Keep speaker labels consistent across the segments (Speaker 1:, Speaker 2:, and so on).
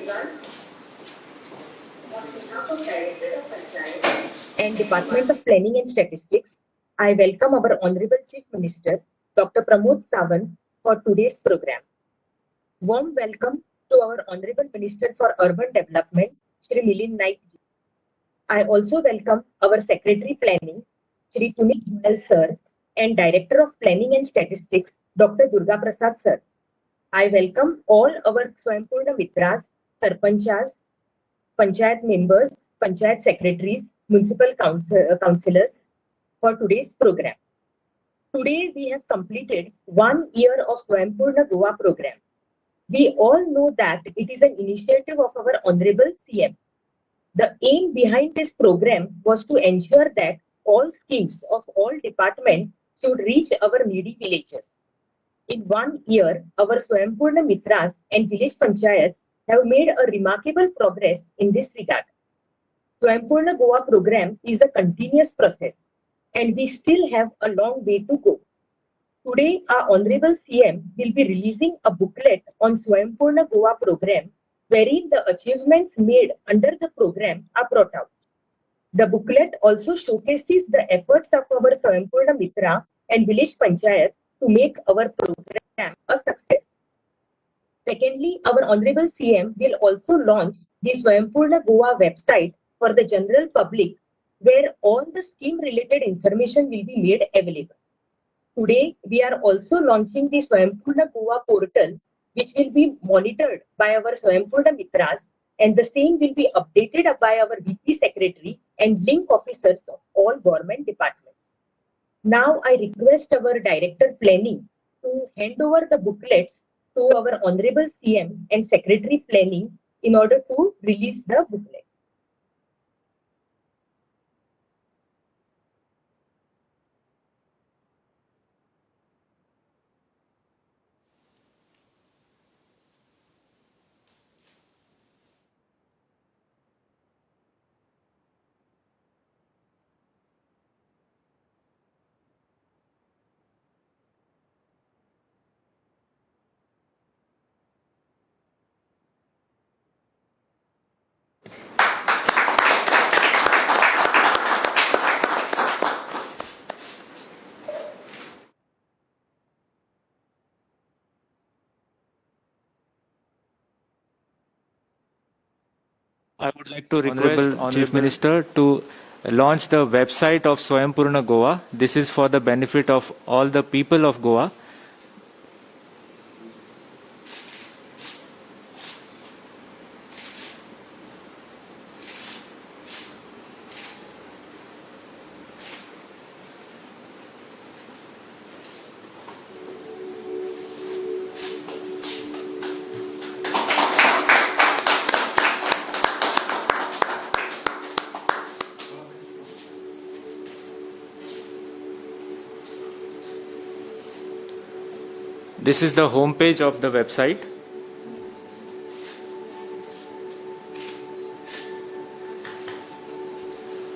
Speaker 1: everyone. On behalf of Director of Panchayat
Speaker 2: and Department of Planning and Statistics, I welcome our Honorable Chief Minister, Dr. Pramod Sawant, for today's program. Warm welcome to our Honorable Minister for Urban Development, Shri Milind Naik ji. I also welcome our Secretary Planning, Shri Puneet Goyal sir, and Director of Planning and Statistics, Dr. Durga Prasad sir. I welcome all our Swayampurna Mitras, Sarpanchas, Panchayat members, Panchayat secretaries, municipal councillors for today's program. Today, we have completed 1 year of Swayampurna Goa program. We all know that it is an initiative of our Honorable CM. The aim behind this program was to ensure that all schemes of all departments should reach our needy villages. In 1 year, our Swayampurna Mitras and village panchayats have made a remarkable progress in this regard. Swayampurna Goa program is a continuous process, and we still have a long way to go. Today, our Honorable CM will be releasing a booklet on Swayampurna Goa program, wherein the achievements made under the program are brought out. The booklet also showcases the efforts of our Swayampurna Mitra and village panchayat to make our program a success. Secondly, our Honorable CM will also launch the Swayampurna Goa website for the general public, where all the scheme related information will be made available. Today, we are also launching the Swayampurna Goa portal, which will be monitored by our Swayampurna Mitras, and the same will be updated by our VP Secretary and link officers of all government departments. Now, I request our Director Planning to hand over the booklets to our Honorable CM and Secretary Planning in order to release the booklet.
Speaker 3: I would like to request Honorable Chief Minister to launch the website of Swayampurna Goa. This is for the benefit of all the people of Goa. This is the home page of the website.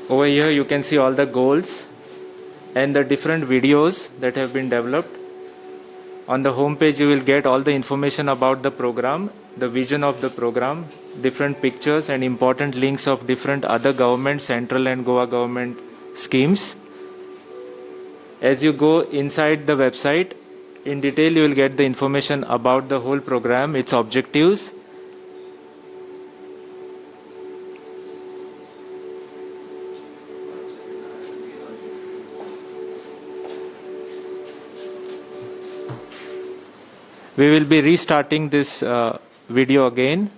Speaker 3: Over here you can see all the goals and the different videos that have been developed. On the home page you will get all the information about the program, the vision of the program, different pictures and important links of different other government, central and Goa government schemes. As you go inside the website, in detail you will get the information about the whole program, its objectives. We will be restarting this video again.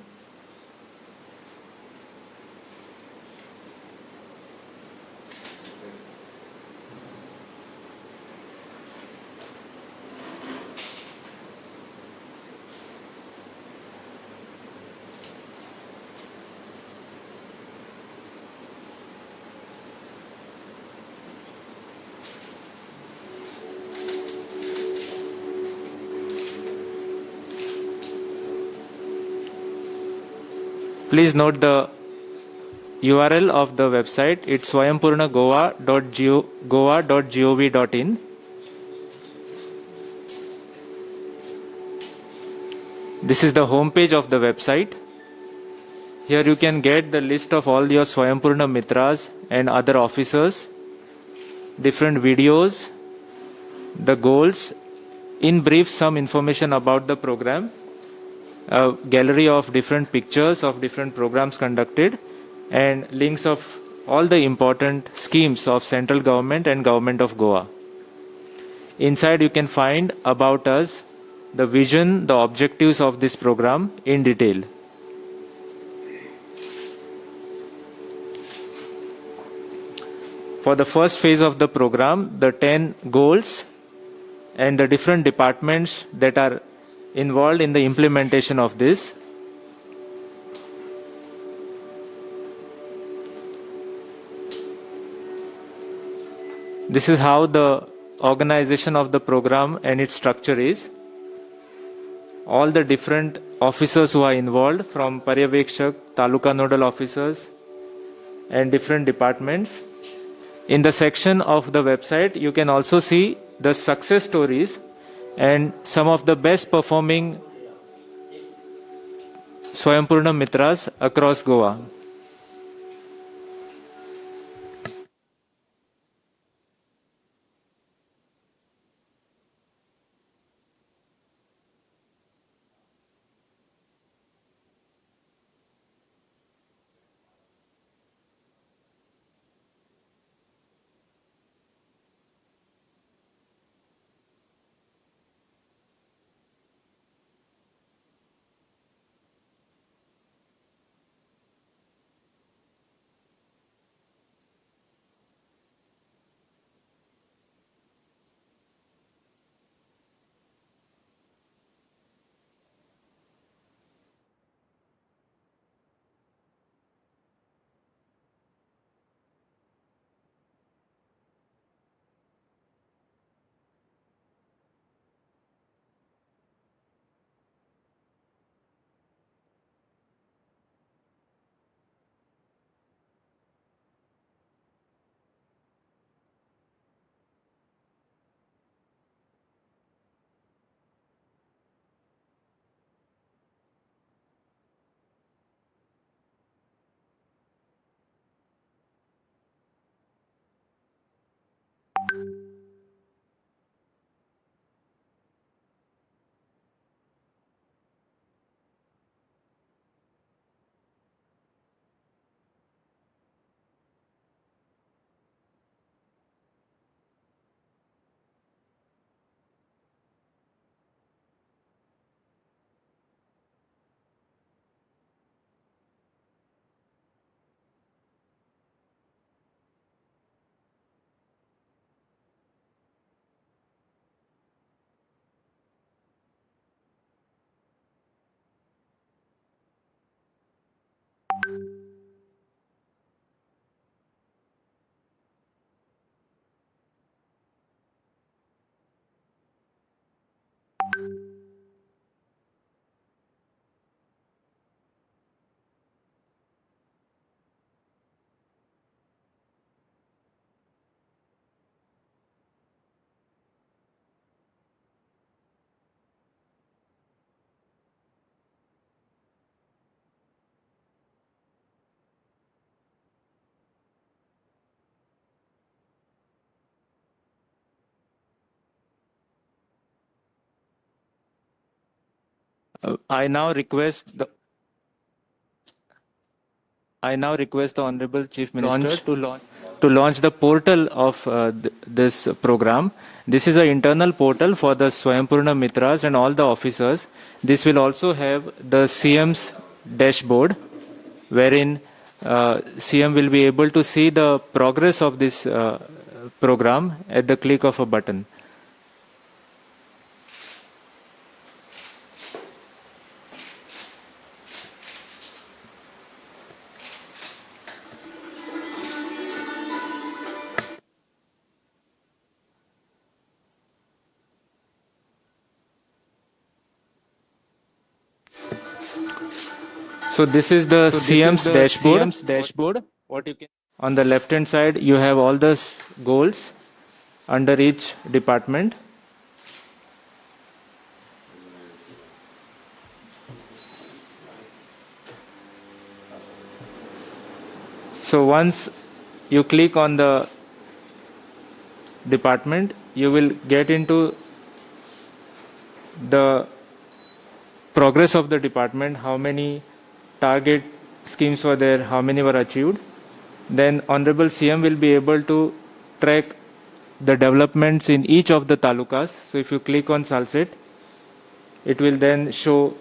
Speaker 3: Please note the URL of the website. It's swayampurnagoa.goa.gov.in. This is the home page of the website. Here you can get the list of all your Swayampurna Mitras and other officers, different videos, the goals, in brief some information about the program, a gallery of different pictures of different programs conducted, and links of all the important schemes of central government and government of Goa. Inside you can find about us, the vision, the objectives of this program in detail. For the first phase of the program, the 10 goals and the different departments that are involved in the implementation of this. This is how the organization of the program and its structure is. All the different officers who are involved, from Paryavekshak, Taluka Nodal officers and different departments. In the section of the website, you can also see the success stories and some of the best performing Swayampurna Mitras across Goa. I now request the Honorable Chief Minister to launch the portal of this program. This is an internal portal for the Swayampurna Mitras and all the officers. This will also have the CM's dashboard, wherein CM will be able to see the progress of this program at the click of a button. So this is the CM's dashboard. What you can on the left hand side, you have all the goals under each department. So once you click on the department, you will get into the progress of the department, how many target schemes were there, how many were achieved. Then Honorable CM will be able to track the developments in each of the talukas. So if you click on Salcete, it will then show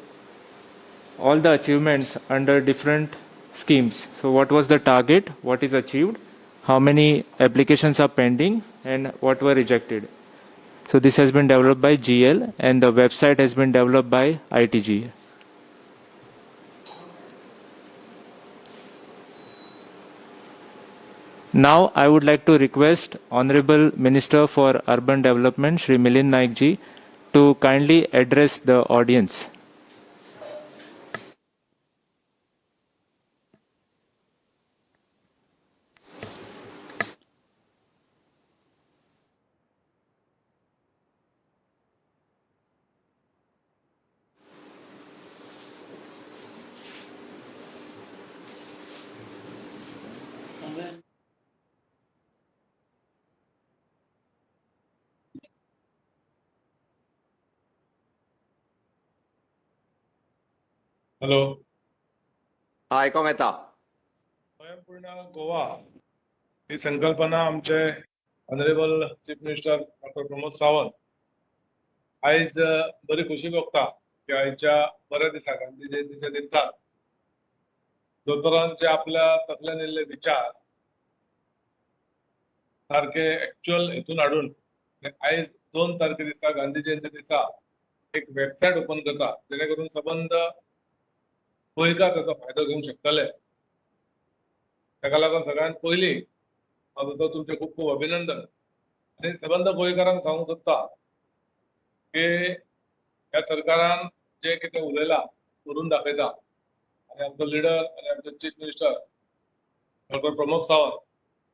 Speaker 3: all the achievements under different schemes. So what was the target, what is achieved, how many applications are pending, and what were rejected. So this has been developed by GL and the website has been developed by ITG. Now I would like to request Honorable Minister for Urban Development, Shri Milind Naik ji, to kindly address the audience.
Speaker 4: Hello.
Speaker 5: आयकोंक येता.
Speaker 4: स्वयंपूर्ण गोवा ही संकल्पना आमचे honourable chief minister doctor Pramod Sawant आयज बरी खुशी भोगता की आयच्या बऱ्या दिसा, गांधी जयंतीच्या दिसा, दोतोरान जे आपल्या तकल्यान येयल्ले विचार सारके एक्चुअल हेतून हाडून आयज 2 तारखे दिसा, गांधी जयंती दिसा एक वेबसायट ओपन करता, जेणे करून सबंद गोंयकार ताचो फायदो घेवंक शकतले. ताका लागून सगळ्यांत पयलीं म्हाजो तुमचें खूब खूब अभिनंदन आनी सबंद गोंयकारांक सांगूंक सोदता की ह्या सरकारान जें कितें उलयलां करून दाखयता आनी आमचो लिडर आनी आमचो chief minister doctor Pramod Sawant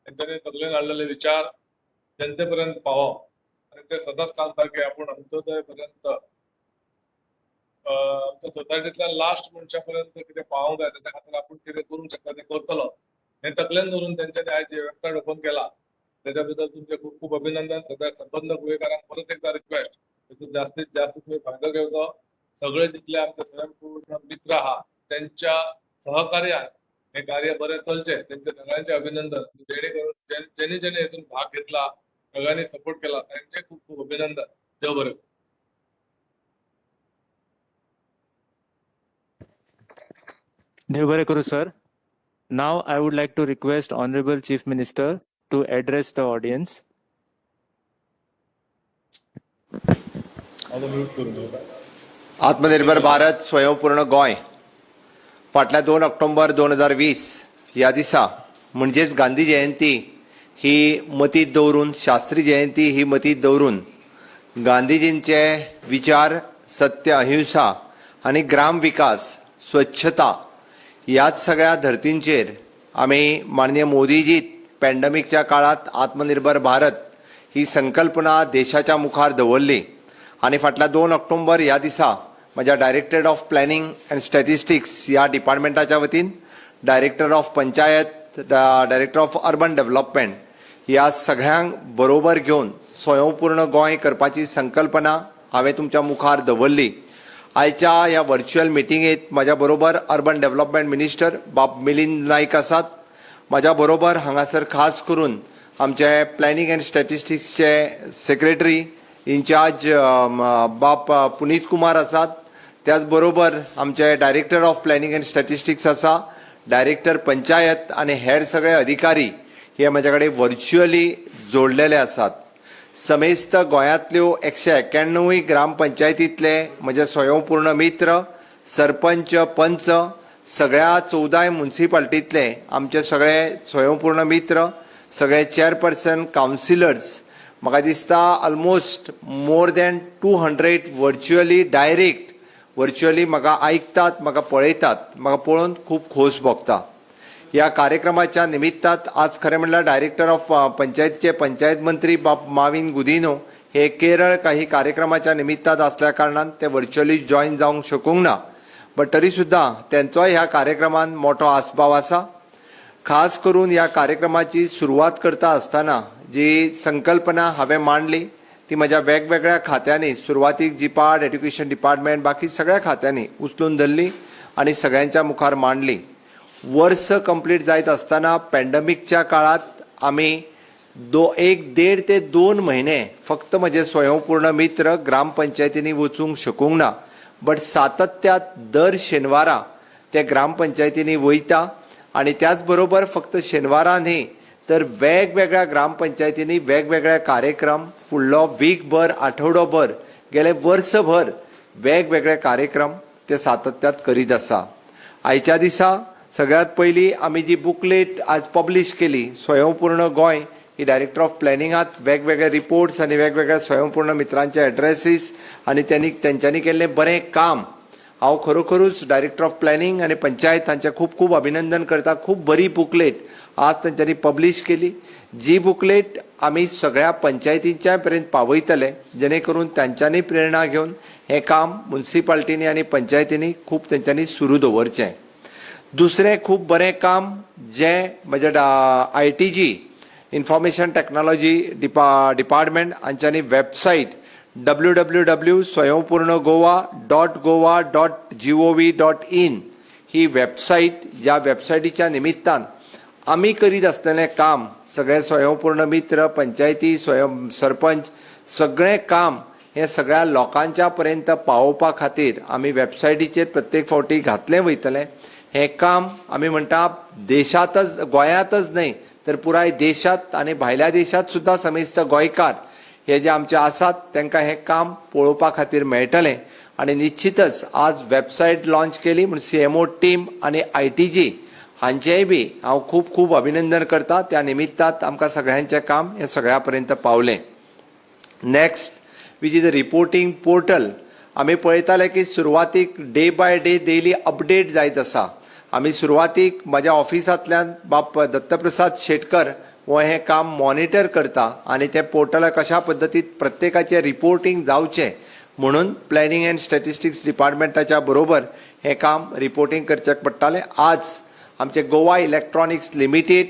Speaker 4: हेंच्यांनी तकलेन हाडलेले विचार जनते पर्यंत पावोवप आनी ते सदांच सांगता की आपूण अंत्योदय पर्यंत, आमच्या सोसायटींतल्या लास्ट मनशा पर्यंत कितें पावोवंक जाय, ताच्या खातीर आपूण कितें करूंक शकता तें करतलो. हें तकलेन धरून तेंच्यांनी आयज जे वेबसायट ओपन केला त्याच्या बद्दल तुमचें खूब खूब अभिनंदन. सगळ्या संबंद गोंयकारांक परत एकदा रिक्वेस्ट, ताचो जास्तीत जास्त तुमी फायदो घेवचो. सगळे जितले आमचे स्वयंपूर्ण मित्र आहा त्यांच्या सहकार्यान हें कार्य बरें चलचें, तेंचें सगळ्यांचें अभिनंदन. जेणे करून जेणे जेणे हेतून भाग घेतला, सगळ्यांनी सपोर्ट केला, तांचें खूब खूब अभिनंदन. देव बरें.
Speaker 3: देव बरें करूं sir. Now I would like to request Honorable Chief Minister to address the audience.
Speaker 5: आत्मनिर्भर भारत, स्वयंपूर्ण गोंय फाटल्या 2 ऑक्टोबर 2020 ह्या दिसा, म्हणजेच गांधी जयंती ही मतींत दवरून, शास्त्री जयंती ही मतींत दवरून गांधीजींचे विचार, सत्य, अहिंसा आनी ग्राम विकास, स्वच्छता ह्याच सगळ्या धर्तींचेर आमी माननीय मोदीजी पॅन्डेमिकच्या काळांत आत्मनिर्भर भारत ही संकल्पना देशाच्या मुखार दवरली आनी फाटल्या 2 ऑक्टोबर ह्या दिसा म्हज्या directorate of planning and statistics ह्या डिपार्टमेंटाच्या वतीन director of panchayat, director of urban development ह्या सगळ्यांक बरोबर घेवन स्वयंपूर्ण गोंय करपाची संकल्पना हांवें तुमच्या मुखार दवरली. आयच्या ह्या व्हर्च्युअल मिटिंगेत म्हज्या बरोबर अर्बन डेव्हलपमेंट मिनिस्टर बाब मिलिंद नायक आसात. म्हज्या बरोबर हांगासर खास करून आमचे प्लॅनिंग अँड स्टॅटिस्टिक्सचे सेक्रेटरी इन्चार्ज बाब पुनीत कुमार आसात. त्याच बरोबर आमचे director of planning and statistics आसा, डायरेक्टर पंचायत आनी हेर सगळे अधिकारी हे म्हज्या कडेन व्हर्च्युअली जोडलेले आसात. समेस्त गोंयांतल्यो 191 ग्रामपंचायतींतले म्हजे स्वयंपूर्ण मित्र, सरपंच, पंच, सगळ्या 14 मुन्सिपाल्टींतले आमचे सगळे स्वयंपूर्ण मित्र, सगळे चेअरपर्सन, कावन्सिलर्स, म्हाका दिसता almost more than 200 virtually, direct virtually म्हाका आयकतात, म्हाका पळयतात, म्हाका पळोवन खूब खोस भोगता. ह्या कार्यक्रमाच्या निमित्तात आज खरें म्हणल्यार डायरेक्टर ऑफ पंचायतीचे पंचायत मंत्री बाब माविन गुदिनो हे केरळ काही कार्यक्रमाच्या निमित्तात असल्या कारणान ते व्हर्च्युअली जॉयन जावंक शकूंक ना, बट तरी सुद्दां तेंचोय ह्या कार्यक्रमान मोठो आस्पाव आसा. खास करून ह्या कार्यक्रमाची सुरवात करता आसतना जी संकल्पना हांवें मांडली ती म्हज्या वेगवेगळ्या खात्यांनी, सुरवातीक जिपाड, एड्युकेशन डिपार्टमेंट, बाकी सगळ्या खात्यांनी उचलून धरली आनी सगळ्यांच्या मुखार मांडली. वर्स कंप्लीट जायत आसतना पॅन्डमिकच्या काळात आमी दो एक देड ते 2 म्हयने फक्त म्हजे स्वयंपूर्ण मित्र ग्रामपंचायतींनी वचूंक शकूंक ना, बट सातत्यात दर शेनवारा ते ग्रामपंचायतींनी वयता आनी त्याच बरोबर फक्त शेनवारा न्ही तर वेगवेगळ्या ग्रामपंचायतींनी वेगवेगळे कार्यक्रम फुडलो वीकभर, आठवडोभर, गेले वर्सभर वेगवेगळे कार्यक्रम ते सातत्यात करीत आसा. आयच्या दिसा सगळ्यात पयलीं आमी जी बुकलेट आज पब्लीश केली स्वयंपूर्ण गोंय ही डायरेक्टर ऑफ प्लॅनिंगात वेगवेगळे रिपोर्ट्स आनी वेगवेगळ्या स्वयंपूर्ण मित्रांचे एड्रेसीस आनी त्यांनी तेंच्यांनी केल्लें बरें काम, हांव खरोखरूच डायरेक्टर ऑफ प्लॅनिंग आनी पंचायत हांचें खूब खूब अभिनंदन करता. खूब बरी बुकलेट आज तेंच्यांनी पब्लीश केली, जी बुकलेट आमी सगळ्या पंचायतींच्या पर्यंत पावयतले, जेणे करून तांच्यांनी प्रेरणा घेवन हें काम मुन्सिपाल्टींनी आनी पंचायतींनी खूब तेंच्यांनी सुरू दवरचें. दुसरें खूब बरें काम जें म्हज्या ITG information technology department हांच्यांनी website www.swayampurnagoa.goa.gov.in he website, ज्या वेबसायटीच्या निमित्तान आमी करीत आसलेलें काम सगळे स्वयंपूर्ण मित्र, पंचायती, स्वयं सरपंच सगळें काम हें सगळ्या लोकांच्या पर्यंत पावोवपा खातीर आमी वेबसायटीचेर प्रत्येक फावटी घातलें वयतलें. हें काम आमी म्हणटा देशांतच, गोंयांतच न्हय तर पुराय देशांत आनी भायल्या देशांत सुद्दां समेस्त गोंयकार हे जे आमचे आसात तांकां हें काम पळोवपा खातीर मेळटलें. आनी निश्चितच आज वेबसायट लॉन्च केली म्हूण CMO team आनी ITG हांचेंय बी हांव खूब खूब अभिनंदन करता. त्या निमित्तात आमकां सगळ्यांचें काम हें सगळ्या पर्यंत पावलें. Next, which is a reporting portal. आमी पळयताले की सुरवातीक day by day daily update जायत आसा. आमी सुरवातीक म्हज्या ऑफिसांतल्यान बाब दत्तप्रसाद शेटकर हो हें काम मॉनिटर करता आनी तें पोर्टला कशा पद्दतीन प्रत्येकाचें रिपोर्टींग जावचें म्हणून प्लॅनिंग अँड स्टॅटिस्टिक्स डिपार्टमेंटाच्या बरोबर हें काम रिपोर्टींग करचें पडटालें. आज आमचे गोवा इलेक्ट्रॉनिक्स लिमिटेड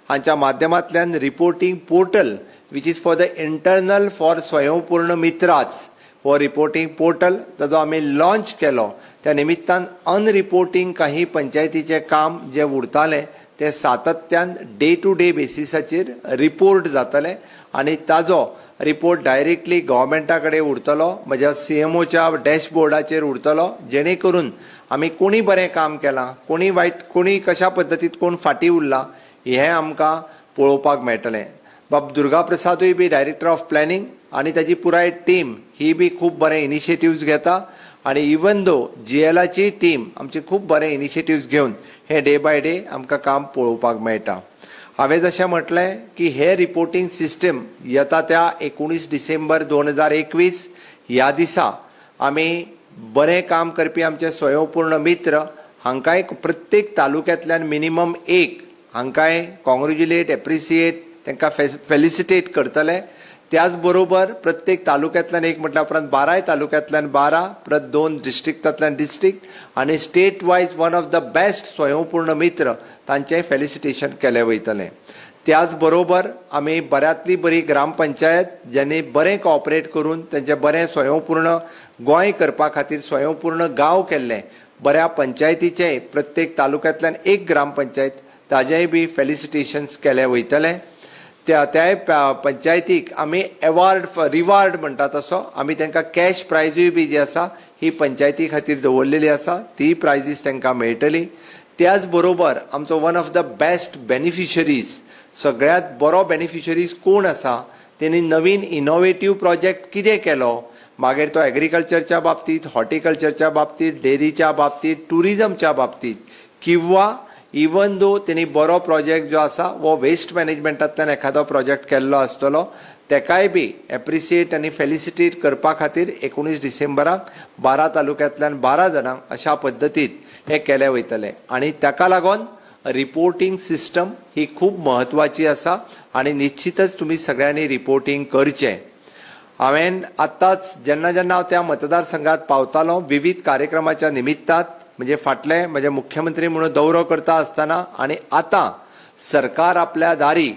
Speaker 5: हांच्या माध्यमांतल्यान reporting portal which is for the internal for Swayampurna मित्राच हो रिपोर्टींग पोर्टल ताजो आमी लॉन्च केलो. त्या निमित्तान अनरिपोर्टींग काही पंचायतीचें काम जें उरतालें तें सातत्यान डे टू डे बेसिसाचेर रिपोर्ट जातलें आनी ताजो रिपोर्ट डायरेक्टली गव्हर्मेंटा कडेन उरतलो, म्हज्या CMOच्या डॅशबोर्डाचेर उरतलो, जेणे करून आमी कोणी बरें काम केलां, कोणी वायट, कोणी कशा पद्दतीन कोण फाटीं उरला हें आमकां पळोवपाक मेळटलें. बाब Durga प्रसादूय be director of planning आनी ताजी पुराय टीम ही बी खूब बरें इनिशिएटिव्स घेता आनी इवन दो GLाची टीम आमची खूब बरें इनिशिएटिव्स घेवन हे डे बाय डे आमकां काम पळोवपाक मेळटा. हांवें जशें म्हटलें की हे रिपोर्टींग सिस्टम येता त्या 19 डिसेंबर 2021 ह्या दिसा आमी बरें काम करपी आमचे स्वयंपूर्ण मित्र हांकांय प्रत्येक तालुक्यांतल्यान मिनिमम एक हांकांय कॉंग्रेच्युलेट, एप्रिसिएट, तांकां फेलिसिटेट करतले. त्याच बरोबर प्रत्येक तालुक्यांतल्यान एक म्हटल्या उपरांत 12 तालुक्यांतल्यान 12, परत 2 डिस्ट्रिक्टांतल्यान डिस्ट्रिक्ट आनी state wise one of the best Swayampurna Mitra तांचें फेलिसिटेशन केलें वयतलें. त्याच बरोबर आमी बऱ्यांतली बरी ग्रामपंचायत ज्यांनी बरें कॉपरेट करून तेंचें बरें स्वयंपूर्ण गोंय करपा खातीर स्वयंपूर्ण गांव केल्लें बऱ्या पंचायतीचें प्रत्येक तालुक्यांतल्यान एक ग्रामपंचायत ताजेंय बी फेलिसिटेशन्स केलें वयतलें. त्या त्याय पंचायतीक आमी एवार्ड रिवार्ड म्हणटा तसो आमी तांकां कॅश प्रायजूय बी जी आसा ही पंचायती खातीर दवरलेली आसा, ती प्रायजीस तांकां मेळटली. त्याच बरोबर आमचो one of the best beneficiaries, सगळ्यांत बरो बेनिफिशरीज कोण आसा, तेणी नवीन इनोवेटीव प्रोजेक्ट कितें केलो, मागीर तो एग्रीकल्चरच्या बाबतींत, हॉर्टिकल्चरच्या बाबतींत, डेरीच्या बाबतींत, ट्युरिजमच्या बाबतींत, किंवा इवन दो तेणी बरो प्रोजेक्ट जो आसा वो वेस्ट मॅनेजमेंटांतल्यान एखादो प्रोजेक्ट केल्लो आसतलो, तेकाय बी एप्रिसिएट आनी फेलिसिटेट करपा खातीर 19 डिसेंबराक 12 तालुक्यांतल्यान 12 जाणांक अशा पद्दतीन हें केलें वयतलें. आनी ताका लागून रिपोर्टींग सिस्टम ही खूब म्हत्वाची आसा आनी निश्चितच तुमी सगळ्यांनी रिपोर्टींग करचें. हांवें आत्ताच जेन्ना जेन्ना हांव त्या मतदारसंघात पावतालो विविध कार्यक्रमाच्या निमित्तात, म्हणजे फाटले म्हजे मुख्यमंत्री म्हणून दौरो करता आसतना आनी आतां सरकार आपल्या दारी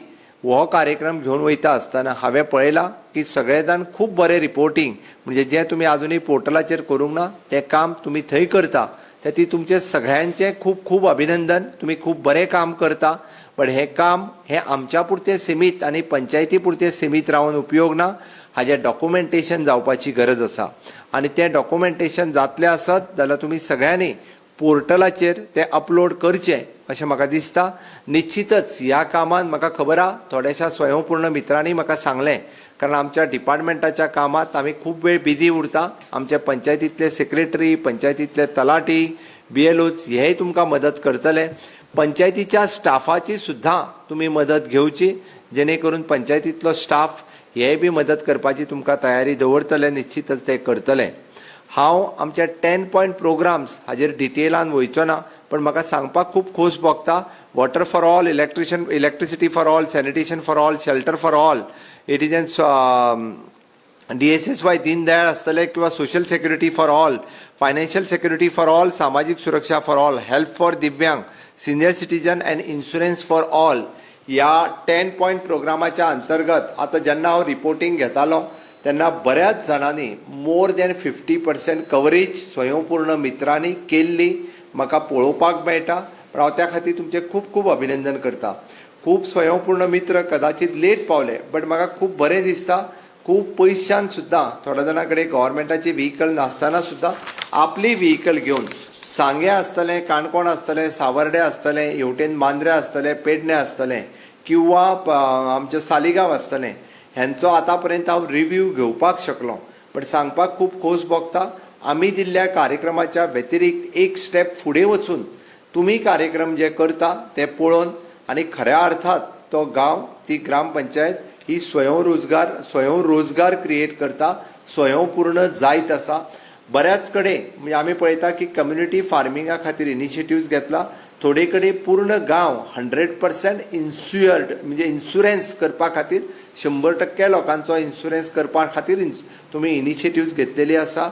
Speaker 5: हो कार्यक्रम घेवन वयता आसतना हांवें पळयलां की सगळे जाण खूब बरें रिपोर्टींग, म्हणजे जें तुमी आजुनूय पोर्टलाचेर करूंक ना तें काम तुमी थंय करता, ते तुमचें सगळ्यांचें खूब खूब अभिनंदन. तुमी खूब बरें काम करता, पण हें काम हें आमच्या पुरतें सिमीत आनी पंचायती पुरतें सिमीत रावन उपयोग ना. हाजें डॉक्युमेंटेशन जावपाची गरज आसा आनी तें डॉक्युमेंटेशन जातलें आसत जाल्यार तुमी सगळ्यांनी पोर्टलाचेर तें अपलोड करचें अशें म्हाका दिसता. निश्चितच ह्या कामांत म्हाका खबर आहा थोड्याशा स्वयंपूर्ण मित्रांनी म्हाका सांगलें, कारण आमच्या डिपार्टमेंटाच्या कामांत आमी खूब वेळ बिजी उरता. आमच्या पंचायतींतले सेक्रेटरी, पंचायतींतले तलाठी, BLOs हेय तुमकां मदत करतले. पंचायतीच्या स्टाफाची सुद्दां तुमी मदत घेवची, जेणे करून पंचायतींतलो स्टाफ हे बी मदत करपाची तुमकां तयारी दवरतले, निश्चितच ते करतले. हांव आमच्या 10 पॉयंट प्रोग्राम्स हाजेर डिटेलान वयचो ना, पण म्हाका सांगपाक खूब खोस भोगता. Water for all, electricity for all, sanitation for all, shelter for all, it is an DSSY Deendayal आसतले किंवा social security for all, financial security for all, सामाजीक सुरक्षा फॉर ऑल, हेल्प फॉर दिव्यांग, senior citizen and insurance for all. ह्या 10 point प्रोग्रामाच्या अंतर्गत आतां जेन्ना हांव रिपोर्टींग घेतालो तेन्ना बऱ्याच जाणांनी मोर दॅन 50% कवरेज स्वयंपूर्ण मित्रांनी केल्ली म्हाका पळोवपाक मेळटा. पण हांव त्या खातीर तुमचें खूब खूब अभिनंदन करता. खूब स्वयंपूर्ण मित्र कदाचित लेट पावले, बट म्हाका खूब बरें दिसता. खूब पयशान सुद्दां थोड्या जाणां कडेन गव्हर्मेंटाची व्हिकल नासतना सुद्दां आपली व्हिकल घेवन सांगें आसतलें, काणकोण आसतलें, सावर्डे आसतलें, हेवटेन मांद्रे आसतलें, पेडणे आसतलें किंवा आमचें सालिगांव आसतलें, हेंचो आतां पर्यंत हांव रिव्यू घेवपाक शकलो. बट सांगपाक खूब खोस भोगता, आमी दिल्ल्या कार्यक्रमाच्या व्यतिरिक्त एक स्टेप फुडें वचून तुमी कार्यक्रम जे करता ते पळोवन आनी खऱ्या अर्थात तो गांव, ती ग्रामपंचायत ही स्वयंरोजगार क्रिएट करता, स्वयंपूर्ण जायत आसा. बऱ्याच कडेन म्हणजे आमी पळयता की कम्युनिटी फार्मिंगा खातीर इनिशिएटिव्स घेतला, थोडे कडेन पूर्ण गांव 100% इन्शुअर्ड, म्हणजे इन्शुरन्स करपा खातीर 100% लोकांचो इन्शुरन्स करपा खातीर तुमी इनिशिएटिव्स घेतलेली आसा.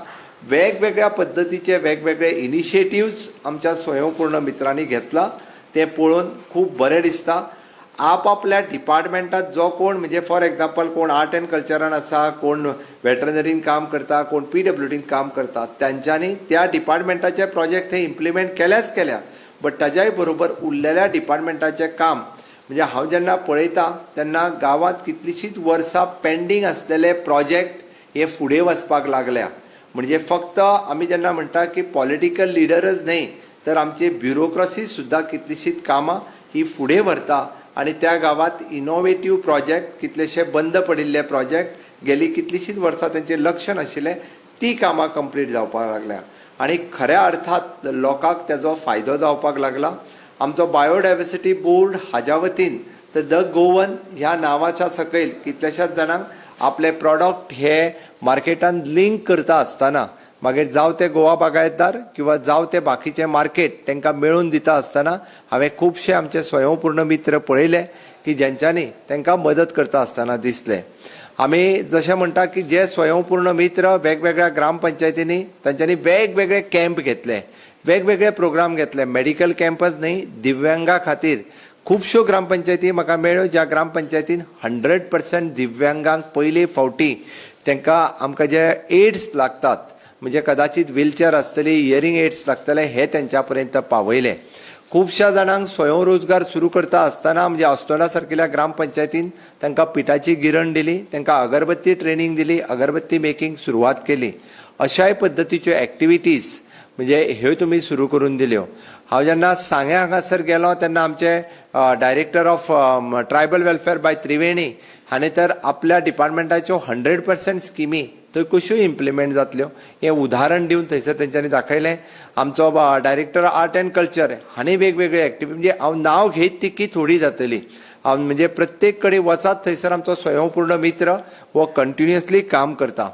Speaker 5: वेगवेगळ्या पद्दतीचे वेगवेगळे इनिशिएटिव्स आमच्या स्वयंपूर्ण मित्रांनी घेतला, ते पळोवन खूब बरें दिसता. आपापल्या डिपार्टमेंटात जो कोण, म्हणजे फॉर एग्जाम्पल कोण आर्ट अँड कल्चरान आसा, कोण वेटरनरीन काम करता, कोण PWDन काम करता, तांच्यांनी त्या डिपार्टमेंटाचे प्रोजेक्ट हे इम्प्लिमेंट केल्याच केल्या, बट ताज्याय बरोबर उरलेल्या डिपार्टमेंटाचें काम म्हणजे हांव जेन्ना पळयता तेन्ना गांवांत कितलींशींच वर्सां पेंडींग आसलेले प्रोजेक्ट हे फुडें वचपाक लागल्या. म्हणजे फक्त आमी जेन्ना म्हणटा की पॉलिटिकल लिडरच न्हय तर आमची ब्युरोक्रॉसी सुद्दां कितलींशींच कामां ही फुडें व्हरता आनी त्या गांवांत इनोवेटीव प्रोजेक्ट, कितलेशे बंद पडिल्ले प्रोजेक्ट गेली कितलींशींच वर्सां तेंचेर लक्ष नाशिल्लें, ती कामां कंप्लीट जावपाक लागल्या आनी खऱ्या अर्थात लोकांक तेजो फायदो जावपाक लागला. आमचो बायोडायवर्सिटी बोर्ड हाज्या वतीन तर the Goan ह्या नांवाच्या सकयल कितल्याशाच जाणांक आपले प्रॉडक्ट हे मार्केटान लिंक करता आसतना, मागीर जावं ते गोवा बागायतदार किंवा जावं ते बाकीचे मार्केट तांकां मेळून दिता आसतना हांवें खुबशे आमचे स्वयंपूर्ण मित्र पळयले की जेंच्यांनी तांकां मदत करता आसतना दिसले. आमी जशें म्हणटा की जे स्वयंपूर्ण मित्र वेगवेगळ्या ग्रामपंचायतींनी तांच्यांनी वेगवेगळे कॅम्प घेतले, वेगवेगळे प्रोग्राम घेतले, मेडिकल कॅम्पच न्हय, दिव्यांगा खातीर खुबश्यो ग्रामपंचायती म्हाका मेळ्ळ्यो ज्या ग्रामपंचायतीन 100% दिव्यांगांक पयले फावटी तांकां आमकां जे एड्स लागतात, म्हणजे कदाचित व्हीलचेअर आसतली, हियरींग एड्स लागतले, हे तेंच्या पर्यंत पावयले. खुबश्या जाणांक स्वयंरोजगार सुरू करता आसतना म्हणजे अस्नोडा सारकिल्या ग्रामपंचायतीन तांकां पिठाची गिरण दिली, तांकां अगरबत्ती ट्रेनींग दिली, अगरबत्ती मेकिंग सुरवात केली. अशाय पद्दतीच्यो एक्टिविटीज म्हणजे ह्यो तुमी सुरू करून दिल्यो. हांव जेन्ना सांग्या हांगासर गेलो तेन्ना आमचे director of tribal welfare by Triveni हाणें तर आपल्या डिपार्टमेंटाच्यो 100% स्किमी थंय कश्यो इम्प्लिमेंट जातल्यो हें उदाहरण दिवन थंयसर तेंच्यांनी दाखयलें. आमचो डायरेक्टर आर्ट अँड कल्चर हांणी वेगवेगळे एक्टिविटी, म्हणजे हांव नांव घेयत तितकी थोडी जातली. हांव म्हणजे प्रत्येक कडेन वचात थंयसर आमचो स्वयंपूर्ण मित्र हो कंटिन्युअसली काम करता.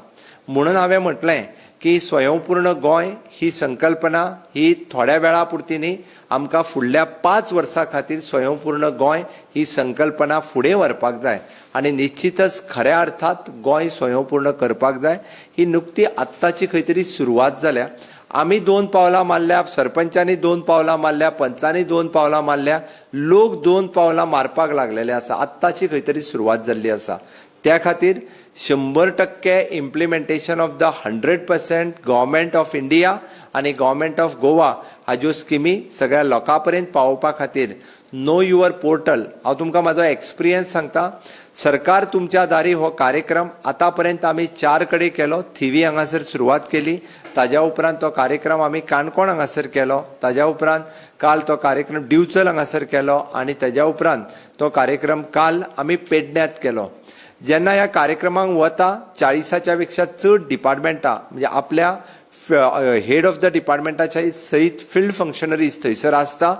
Speaker 5: म्हणून हांवें म्हटलें की स्वयंपूर्ण गोंय ही संकल्पना ही थोड्या वेळा पुरती न्ही, आमकां फुडल्या 5 वर्सां खातीर स्वयंपूर्ण गोंय ही संकल्पना फुडें व्हरपाक जाय आनी निश्चितच खऱ्या अर्थात गोंय स्वयंपूर्ण करपाक जाय. ही नुकती आत्ताची खंय तरी सुरवात जाल्या. आमी 2 पावलां मारल्या, सरपंचांनी 2 पावलां मारल्या, पंचांनी 2 पावलां मारल्या, लोक 2 पावलां मारपाक लागलेले आसा. आत्ताची खंय तरी सुरवात जाल्ली आसा. त्या खातीर 100% implementation of the 100% government of India आनी गव्हर्मेंट ऑफ गोवा हाज्यो स्किमी सगळ्या लोकां पर्यंत पावोवपा खातीर नो your portal, हांव तुमकां म्हाजो एक्सपिरियन्स सांगता. सरकार तुमच्या दारी हो कार्यक्रम आतां पर्यंत आमी 4 कडेन केलो. थिवी हांगासर सुरवात केली, ताज्या उपरांत तो कार्यक्रम आमी काणकोण हांगासर केलो, ताज्या उपरांत काल तो कार्यक्रम दिवचल हांगासर केलो आनी ताज्या उपरांत तो कार्यक्रम काल आमी पेडण्यांत केलो. जेन्ना ह्या कार्यक्रमांक वता 40च्या पेक्षा चड डिपार्टमेंटां म्हणजे आपल्या हेड ऑफ the डिपार्टमेंटाच्या सयत फिल्ड फंक्शनरीज थंयसर आसता.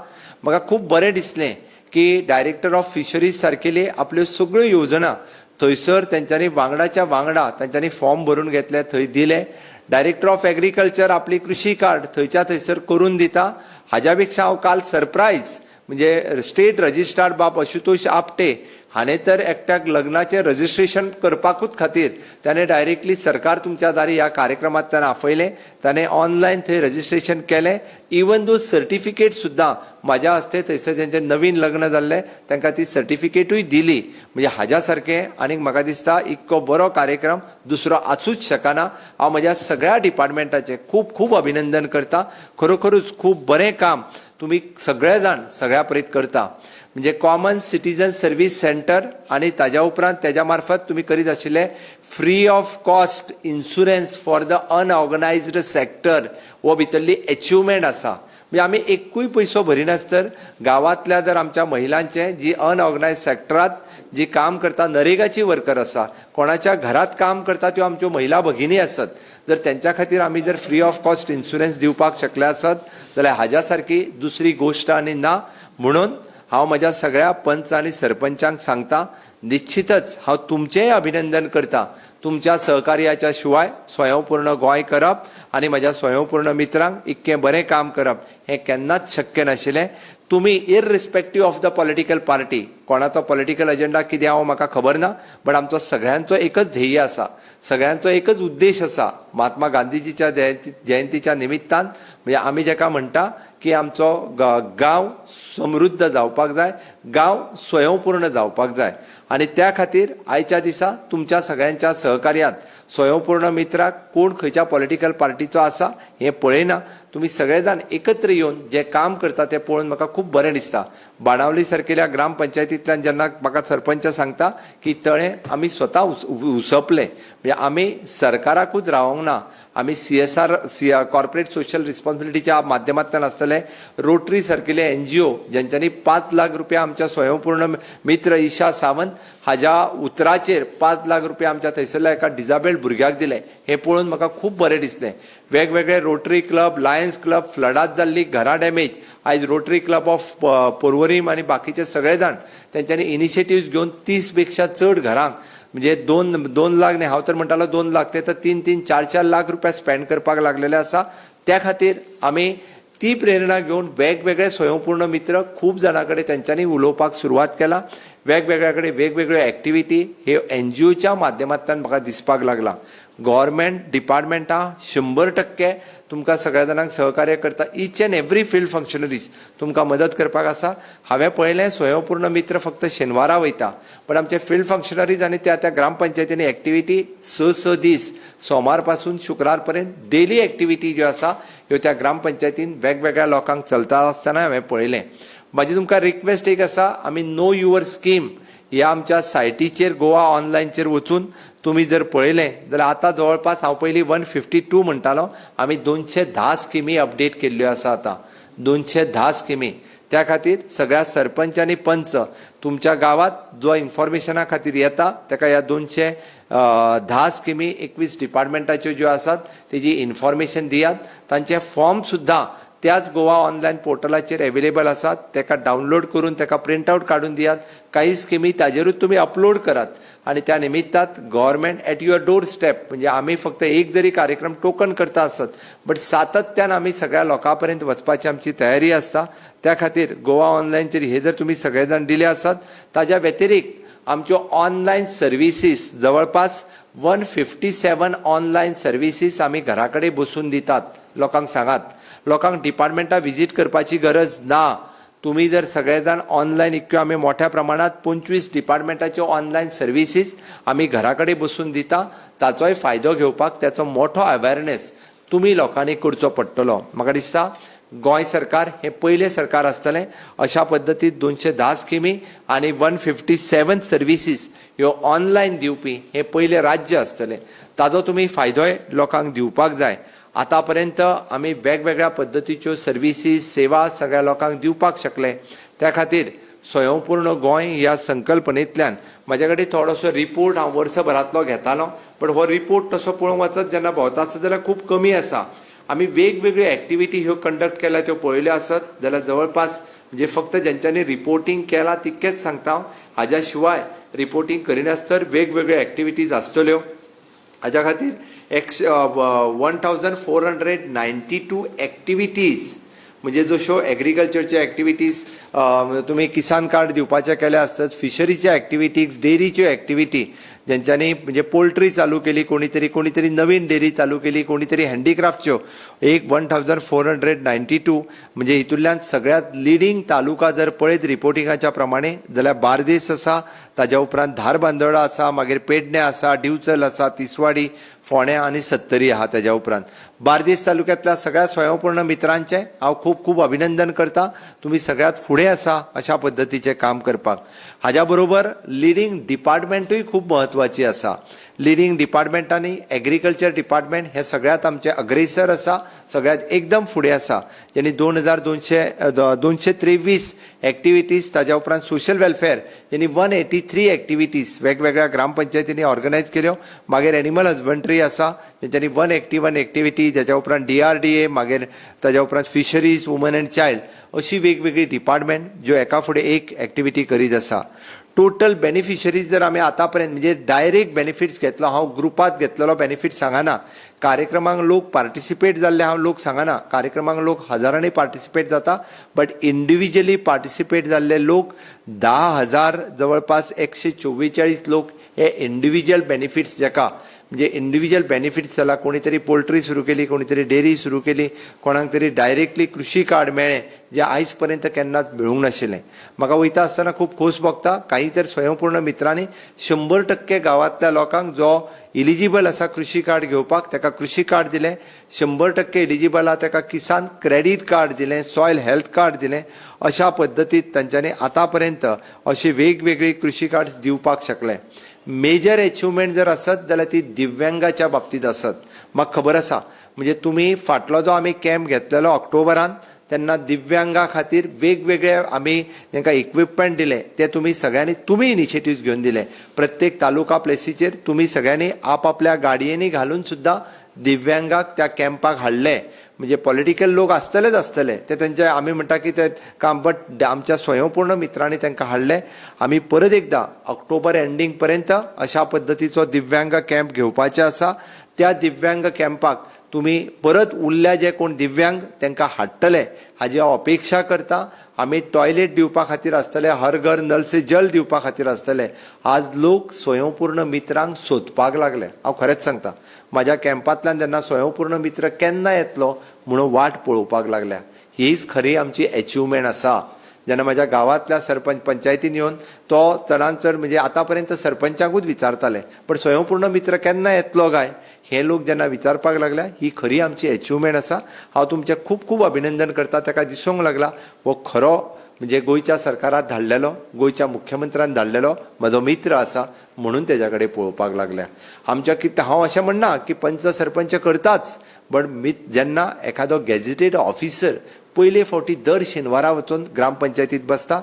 Speaker 5: म्हाका खूब बरें दिसलें की डायरेक्टर ऑफ फिशरीज सारकेली आपल्यो सगळ्यो योजना थंयसर तेंच्यांनी वांगडाच्या वांगडा तेंच्यांनी फॉर्म भरून घेतले, थंय दिले. डायरेक्टर ऑफ एग्रीकल्चर आपली कृषी कार्ड थंयच्या थंयसर करून दिता. हाज्या पेक्षा हांव काल सरप्रायज म्हणजे स्टेट रजिस्ट्रार बाब आशुतोष आपटे हाणें तर एकट्याक लग्नाचें रजिस्ट्रेशन करपाकूच खातीर ताणें डायरेक्टली सरकार तुमच्या दारी ह्या कार्यक्रमांतल्यान आपयलें, ताणें ऑनलायन थंय रजिस्ट्रेशन केलें. इवन दो सर्टिफिकेट सुद्दां म्हाज्या हस्ते थंयसर तेंचें नवीन लग्न जाल्लें तांकां ती सर्टिफिकेटूय दिली. म्हणजे हाज्या सारकें आनीक म्हाका दिसता इतको बरो कार्यक्रम दुसरो आसूच शकना. हांव म्हज्या सगळ्या डिपार्टमेंटाचें खूब खूब अभिनंदन करता. खरोखरूच खूब बरें काम तुमी सगळे जाण सगळ्या परीत करता. म्हणजे कॉमन सिटीजन सर्वीस सेंटर आनी ताज्या उपरांत तेज्या मार्फत तुमी करीत आशिल्ले free of cost insurance for the unorganised sector हो भितरली एचिवमेंट आसा. म्हणजे आमी एकूय पयसो भरिनासतर गांवांतल्या जर आमच्या महिलांचे जी अनऑर्गनायज सेक्टरांत जी काम करता, नरेगाची वर्कर आसा, कोणाच्या घरात काम करता त्यो आमच्यो महिला भगिनी आसत, जर तेंच्या खातीर आमी जर फ्री ऑफ कॉस्ट इन्शुरन्स दिवपाक शकले आसत जाल्यार हाज्या सारकी दुसरी गोश्ट आनी ना. म्हणून हांव म्हज्या सगळ्या पंच आनी सरपंचांक सांगता, निश्चितच हांव तुमचेंय अभिनंदन करता. तुमच्या सहकार्याच्या शिवाय स्वयंपूर्ण गोंय करप आनी म्हज्या स्वयंपूर्ण मित्रांक इतकें बरें काम करप हें केन्नाच शक्य नाशिल्लें. तुमी irrespective of the political party, कोणाचो पॉलिटिकल एजेंडा कितें हांव म्हाका खबर ना, बट आमचो सगळ्यांचो एकच ध्येय आसा, सगळ्यांचो एकच उद्देश आसा. महात्मा गांधीजीच्या जयंतीच्या निमित्तान म्हणजे आमी जेका म्हणटा की आमचो गांव समृद्ध जावपाक जाय, गांव स्वयंपूर्ण जावपाक जाय आनी त्या खातीर आयच्या दिसा तुमच्या सगळ्यांच्या सहकार्यान स्वयंपूर्ण मित्राक कोण खंयच्या पॉलिटिकल पार्टीचो आसा हें पळयना, तुमी सगळे जाण एकत्र येवन जें काम करता तें पळोवन म्हाका खूब बरें दिसता. बाणावली सारकेल्या ग्रामपंचायतींतल्यान जेन्ना म्हाका सरपंच सांगता की तळें आमी स्वता उसपलें, म्हणजे आमी सरकाराकूच रावोंक ना, आमी CSR corporate social रिस्पॉन्सिबिलिटीच्या माध्यमांतल्यान आसतले, रोटरी सारकेले NGO जेंच्यांनी 5 लाख रुपया आमच्या स्वयंपूर्ण मित्र ईशा सावंत हाज्या उतराचेर 5 लाख रुपया आमच्या थंयसरल्या एका डिजाबेल्ड भुरग्याक दिले, हें पळोवन म्हाका खूब बरें दिसलें. वेगवेगळे रोटरी क्लब, लायन्स क्लब, फ्लडात जाल्ली घरां डॅमेज, आयज रोटरी क्लब ऑफ पोरवरीम आनी बाकीचे सगळे जाण तेंच्यांनी इनिशिएटिव्ह घेवन 30 पेक्षा चड घरांक म्हणजे 2 लाख न्ही, हांव तर म्हणटालो 2 लाख, ते तर 3-3, 4-4 लाख रुपया स्पेंड करपाक लागलेले आसा. त्या खातीर आमी ती प्रेरणा घेवन वेगवेगळे स्वयंपूर्ण मित्र खूब जाणां कडेन तेंच्यांनी उलोवपाक सुरवात केला. वेगवेगळ्या कडेन वेगवेगळ्यो एक्टिविटी हे NGOच्या माध्यमांतल्यान म्हाका दिसपाक लागला. गव्हर्मेंट डिपार्टमेंटां 100% तुमकां सगळ्या जाणांक सहकार्य करता. Each and every field functionaries तुमकां मदत करपाक आसा. हांवें पळयलें स्वयंपूर्ण मित्र फक्त शेनवारा वयता, पण आमचे फिल्ड फंक्शनरीज आनी त्या त्या ग्रामपंचायतींनी एक्टिविटी 6-6 दीस सोमार पासून शुक्रार पर्यंत डेली एक्टिविटी ज्यो आसा ह्यो त्या ग्रामपंचायतीन वेगवेगळ्या लोकांक चलता आसतना हांवें पळयलें. म्हाजी तुमकां रिक्वेस्ट एक आसा, आमी नो your scheme ह्या आमच्या सायटीचेर गोवा ऑनलायनचेर वचून तुमी जर पळयलें जाल्यार आतां जवळपास हांव पयलीं 152 म्हणटालो, आमी 210 स्किमी अपडेट केल्ल्यो आसा आतां 210 स्किमी. त्या खातीर सगळ्या सरपंच आनी पंच तुमच्या गांवांत जो इन्फॉर्मेशना खातीर येता ताका ह्या 210 स्किमी 21 डिपार्टमेंटाच्यो ज्यो आसात तेजी इन्फॉर्मेशन दियात. तांचे फॉर्म सुद्दां त्याच गोवा ऑनलायन पोर्टलाचेर एवेलेबल आसात, ताका डावनलोड करून ताका प्रिंट आवट काडून दियात. काही स्किमी ताजेरूच तुमी अपलोड करात आनी त्या निमित्तात government at your door step, म्हणजे आमी फक्त एक जरी कार्यक्रम टोकन करता आसत बट सातत्यान आमी सगळ्या लोकां पर्यंत वचपाची आमची तयारी आसता. त्या खातीर गोवा ऑनलायनचेर हे जर तुमी सगळे जाण दिले आसात, ताज्या व्यतिरिक्त आमच्यो ऑनलायन सर्विसीस जवळपास 157 ऑनलायन सर्विसीस आमी घरा कडेन बसून दितात. लोकांक सांगात, लोकांक डिपार्टमेंटां विजीट करपाची गरज ना. तुमी जर सगळे जाण ऑनलायन इतक्यो आमी मोठ्या प्रमाणांत 25 डिपार्टमेंटाच्यो ऑनलायन सर्विसीस आमी घरा कडेन बसून दिता, ताचोय फायदो घेवपाक त्याचो मोठो अवेरनेस तुमी लोकांनी करचो पडटलो. म्हाका दिसता गोंय सरकार हें पयलें सरकार आसतलें अशा पद्दतीन 210 स्किमी आनी 157 सर्विसीस ह्यो ऑनलायन दिवपी हें पयलें राज्य आसतलें. ताजो तुमी फायदोय लोकांक दिवपाक जाय. आतां पर्यंत आमी वेगवेगळ्या पद्दतीच्यो सर्विसीस सेवा सगळ्या लोकांक दिवपाक शकले. त्या खातीर स्वयंपूर्ण गोंय ह्या संकल्पनेंतल्यान म्हाजे कडेन थोडोसो रिपोर्ट हांव वर्सभरांतलो घेतालो, पण हो रिपोर्ट तसो पळोवंक वचत जेन्ना भोंवता आसत जाल्यार खूब कमी आसा. आमी वेगवेगळ्यो एक्टिविटी ह्यो कंडक्ट केल्या त्यो पळयल्यो आसत जाल्यार जवळपास म्हणजे फक्त जेंच्यांनी रिपोर्टींग केलां तितकेंच सांगता हांव, हाज्या शिवाय रिपोर्टींग करिनासतर वेगवेगळ्यो एक्टिविटीज आसतल्यो. हाज्या खातीर 1492 एक्टिविटीज म्हणजे जश्यो एग्रीकल्चरच्यो एक्टिविटीज तुमी किसान कार्ड दिवपाचे केले आसत, फिशरीच्यो एक्टिविटीज, डेरीच्यो एक्टिविटी, जेंच्यांनी म्हणजे पोल्ट्री चालू केली कोणी तरी, कोणी तरी नवीन डेरी चालू केली, कोणी तरी हँडीक्राफ्टच्यो, एक 1492 म्हणजे हितूंतल्यान सगळ्यांत लिडींग तालुका जर पळयत रिपोर्टिंगाच्या प्रमाणे जाल्यार बार्देस आसा, ताज्या उपरांत धारबांदोडा आसा, मागीर पेडणे आसा, दिवचल आसा, तिसवाडी, फोंड्या आनी सत्तरी आहा. ताज्या उपरांत बार्देस तालुक्यांतल्या सगळ्या स्वयंपूर्ण मित्रांचें हांव खूब खूब अभिनंदन करता. तुमी सगळ्यांत फुडें आसा अशा पद्दतीचें काम करपाक. हाज्या बरोबर लिडींग डिपार्टमेंटूय खूब म्हत्वाची आसा. लिडींग डिपार्टमेंटांनी एग्रीकल्चर डिपार्टमेंट हें सगळ्यांत आमचें अग्रेसर आसा, सगळ्यांत एकदम फुडें आसा, ज्यांनी 2223 एक्टिविटीज. ताज्या उपरांत सोशल वेलफेअर ज्यांनी 183 एक्टिविटीज वेगवेगळ्या ग्रामपंचायतींनी ऑर्गनायज केल्यो. मागीर एनिमल हजबंड्री आसा तेंच्यांनी 181 एक्टिविटी, ताज्या उपरांत DRDA, मागीर ताज्या उपरांत फिशरीज, वुमन एंड चायल्ड, अशी वेगवेगळी डिपार्टमेंट ज्यो एका फुडें एक एक्टिविटी करीत आसा. टोटल बेनिफिशरीज जर आमी आतां पर्यंत म्हणजे डायरेक्ट बेनिफिट्स घेतलो, हांव ग्रुपांत घेतलेलो बेनिफीट सांगना, कार्यक्रमांक लोक पार्टिसिपेट जाल्ले हांव लोक सांगना, कार्यक्रमांक लोक हजारांनी पार्टिसिपेट जाता, बट इंडिविज्युअली पार्टिसिपेट जाल्ले लोक 10,000 जवळपास 144 लोक हे इंडिविज्युअल बेनिफिट्स, जाका म्हणजे इंडिविज्युअल बेनिफिट्स जाला, कोणी तरी पोल्ट्री सुरू केली, कोणी तरी डेअरी सुरू केली, कोणाक तरी डायरेक्टली कृषी कार्ड मेळ्ळें जें आयज पर्यंत केन्नाच मेळूंक नाशिल्लें. म्हाका वयता आसतना खूब खोस भोगता, काही तर स्वयंपूर्ण मित्रांनी 100% गांवांतल्या लोकांक जो इलिजिबल आसा कृषी कार्ड घेवपाक ताका कृषी कार्ड दिलें, 100% इलिजिबल आसा ताका किसान क्रेडीट कार्ड दिलें, सॉयल हेल्थ कार्ड दिलें. अशा पद्दतीत तांच्यांनी आतां पर्यंत अशी वेगवेगळी कृषी कार्ड्स दिवपाक शकले. मेजर एचिवमेंट जर आसत जाल्यार ती दिव्यांगाच्या बाबतींत आसत. म्हाका खबर आसा म्हणजे तुमी फाटलो जो आमी कॅम्प घेतलेलो ऑक्टोबरान, तेन्ना दिव्यांगा खातीर वेगवेगळे आमी तांकां इक्विपमेंट दिले, ते तुमी सगळ्यांनी तुमी इनिशिएटीव्स घेवन दिले. प्रत्येक तालुका प्लेसीचेर तुमी सगळ्यांनी आपआपल्या गाडयेंनी घालून सुद्दां दिव्यांगाक त्या कॅम्पाक हाडले. म्हणजे पॉलिटिकल लोक आसतलेच आसतले, ते तेंचे आमी म्हणटा की ते काम, बट आमच्या स्वयंपूर्ण मित्रांनी तांकां हाडले. आमी परत एकदां ऑक्टोबर एंडींग पर्यंत अशा पद्दतीचो दिव्यांग कॅम्प घेवपाचे आसा. त्या दिव्यांग कॅम्पाक तुमी परत उरल्या जे कोण दिव्यांग तांकां हाडटले हाजी हांव अपेक्षा करता. आमी टॉयलेट दिवपा खातीर आसतले, हर घर नल से जल दिवपा खातीर आसतले. आज लोक स्वयंपूर्ण मित्रांक सोदपाक लागले. हांव खरेंच सांगता, म्हाज्या कॅम्पांतल्यान जेन्ना स्वयंपूर्ण मित्र केन्ना येतलो म्हणून वाट पळोवपाक लागल्या. हीच खरी आमची एचिवमेंट आसा. जेन्ना म्हाज्या गांवांतल्या सरपंच पंचायतीन येवन तो चडान चड म्हणजे आतां पर्यंत सरपंचाकूच विचारताले, पण स्वयंपूर्ण मित्र केन्ना येतलो काय हे लोक जेन्ना विचारपाक लागल्या, ही खरी आमची एचिवमेंट आसा. हांव तुमचें खूब खूब अभिनंदन करता. ताका दिसूंक लागला हो खरो म्हणजे गोंयच्या सरकारान धाडलेलो, गोंयच्या मुख्यमंत्र्यान धाडलेलो म्हजो मित्र आसा म्हणून तेज्या कडेन पळोवपाक लागल्या. आमच्या कितें हांव अशें म्हणना की पंच सरपंच करताच, बट जेन्ना एखादो गॅझेटेड ऑफिसर पयले फावटी दर शेनवारा वचून ग्रामपंचायतीत बसता,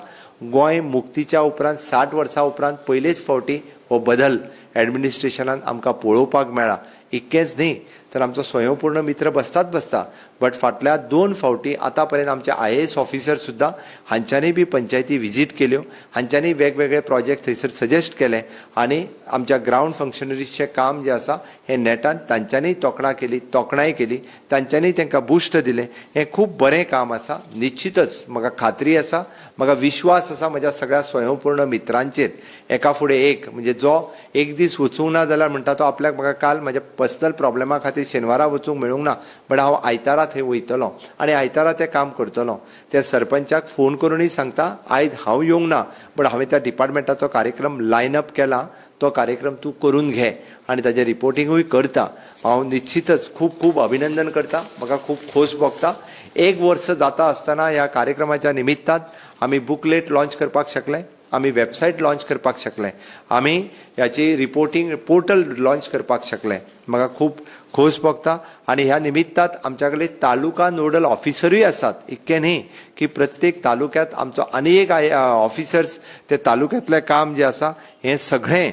Speaker 5: गोंय मुक्तीच्या उपरांत 60 वर्सां उपरांत पयलेच फावटी हो बदल एडमिनिस्ट्रेशनान आमकां पळोवपाक मेळ्ळां. इतकेंच न्ही तर आमचो स्वयंपूर्ण मित्र बसताच बसता, बट फाटल्या 2 फावटी आतां पर्यंत आमचे IAS officer सुद्दां हांच्यांनी बी पंचायती विजीट केल्यो, हांच्यांनी वेगवेगळे प्रोजेक्ट थंयसर सजेस्ट केले आनी आमच्या ग्रावंड फंक्शनरीजचें काम जें आसा हें नेटान तांच्यांनी तोखणाय केली, तांच्यांनी तांकां बुस्ट दिलें. हें खूब बरें काम आसा. निश्चितच म्हाका खात्री आसा, म्हाका विश्वास आसा म्हज्या सगळ्या स्वयंपूर्ण मित्रांचेर. एका फुडें एक म्हणजे जो एक दीस वचूंक ना जाल्यार म्हणटा तो आपल्याक म्हाका काल म्हज्या पर्सनल प्रॉब्लेमा खातीर शेनवारा वचूंक मेळूंक ना, बट हांव आयतारा थंय वयतलो आनी आयतारा तें काम करतलो. त्या सरपंचाक फोन करूनय सांगता आयज हांव येवंक ना, बट हांवें त्या डिपार्टमेंटाचो कार्यक्रम लायन अप केला, तो कार्यक्रम तूं करून घे आनी ताजें रिपोर्टिंगूय करता. हांव निश्चितच खूब खूब अभिनंदन करता, म्हाका खूब खोस भोगता. 1 वर्स जाता आसतना ह्या कार्यक्रमाच्या निमित्तान आमी बुकलेट लॉन्च करपाक शकले, आमी वेबसायट लॉन्च करपाक शकले, आमी ह्याची रिपोर्टिंग पोर्टल लॉन्च करपाक शकले. म्हाका खूब खोस भोगता. आनी ह्या निमित्तात आमच्या कडेन तालुका नोडल ऑफिसरूय आसात. इतकें न्ही की प्रत्येक तालुक्यांत आमचो आनी एक ऑफिसर्स ते तालुक्यांतलें काम जें आसा हें सगळें